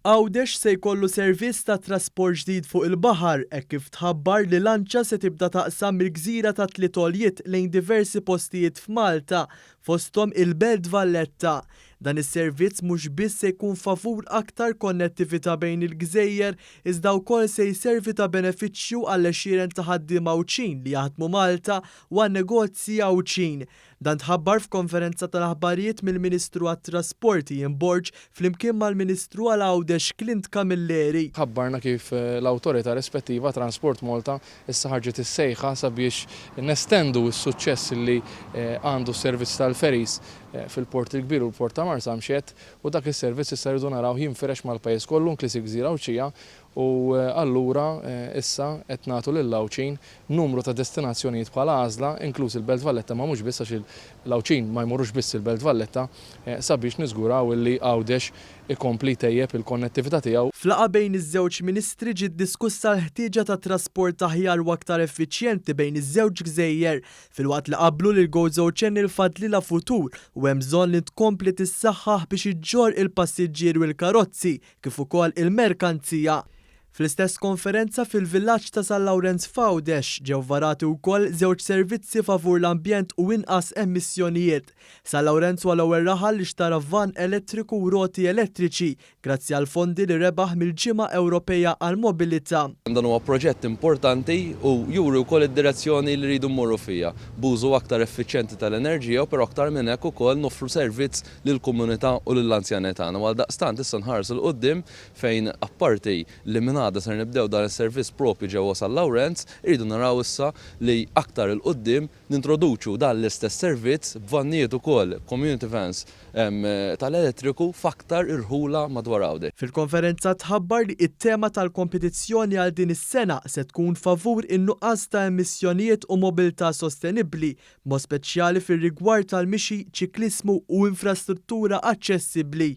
Għawdex se jkollu servizz ta' trasport ġdid fuq il-baħar hekk kif tħabbar li lanċa se tibda taqsam mill-gżira tat-Tliet Għoljiet lejn diversi postijiet f'Malta, fosthom il-Belt Valletta. Dan is-servizz mhux biss se jkun favur aktar konnettività bejn il-gżejjer iżda wkoll se jservi ta' benefiċċju għall-għexieren ta' ħaddiema Għawdxin li jaħdmu Malta u għan-negozji Għawdxin. Dan tħabbar f'konferenza tal-aħbarijiet mill-Ministru għat-Trasport Ian Borg flimkien mal-Ministru għal Għawdex Clint Camilleri. Ħabbarna kif l-awtorità rispettiva, Transport Malta, issa ħarġet is-sejħa sabiex nestendu s-suċċess li għandu s-servizz tal-ferries fil-Port il-Kbir u l-Port ta' Marsamxett u dak is-servizz issa rridu narawh jinfirex mal-pajjiż kollu inkluż il-Gżira Għawdxija U allura issa qed nagħtu lill-Għawdxin numru ta' destinazzjonijiet bħala għażla, inkluż il-Belt Valletta ma mhux biss għax l-Għawdxin ma jmorrux biss il-Belt Valletta, sabiex niżguraw illi Għawdex ikompli jtejjeb il-konnettività tiegħu. F'laqgħa bejn iż-żewġ Ministri ġiet diskussa l-ħtieġa ta' trasport aħjar u aktar effiċjenti bejn iż-żewġ gżejjer, filwaqt li qablu li l-Gozo Channel fadlilha futur u hemm bżonn li tkompli tissaħħaħ biex iġġorr il-passiġġieri u l-karozzi kif ukoll il-merkanzija. Fl-istess konferenza fil-villaġġ ta' San Lawrenz f'Għawdex ġew varati wkoll żewġ servizzi favur l-ambjent u inqas emissjonijiet. San Lawrenz huwa l-ewwel raħal li xtara vann elettriku u roti elettriċi grazzi għall-fondi li rebaħ mill-Ġimgħa Ewropea għall-Mobilità. Dan huwa proġett importanti u juri wkoll id-direzzjoni li rridu mmorru fiha, b'użu aktar effiċjenti tal-enerġija u però aktar minn hekk ukoll noffru servizz lill-komunità u lill-anzjani tagħna u għaldaqstant issa nħarsu 'l quddiem fejn apparti li minn għada ser nibdew dan is-servizz proprju ġewwa San Lawrenz, irridu naraw issa li aktar 'il quddiem nintroduċu dan l-istess servizz b'vannijiet ukoll, community vans tal-elettriku f'aktar irħula madwar Għawdex. Fil-konferenza tħabbar li t-tema tal-kompetizzjoni għal din is-sena se tkun favur in-nuqqas ta' emissjonijiet u mobilità sostenibbli b'mod speċjali fir-rigward tal-mixi, ċikliżmu u infrastruttura aċċessibbli.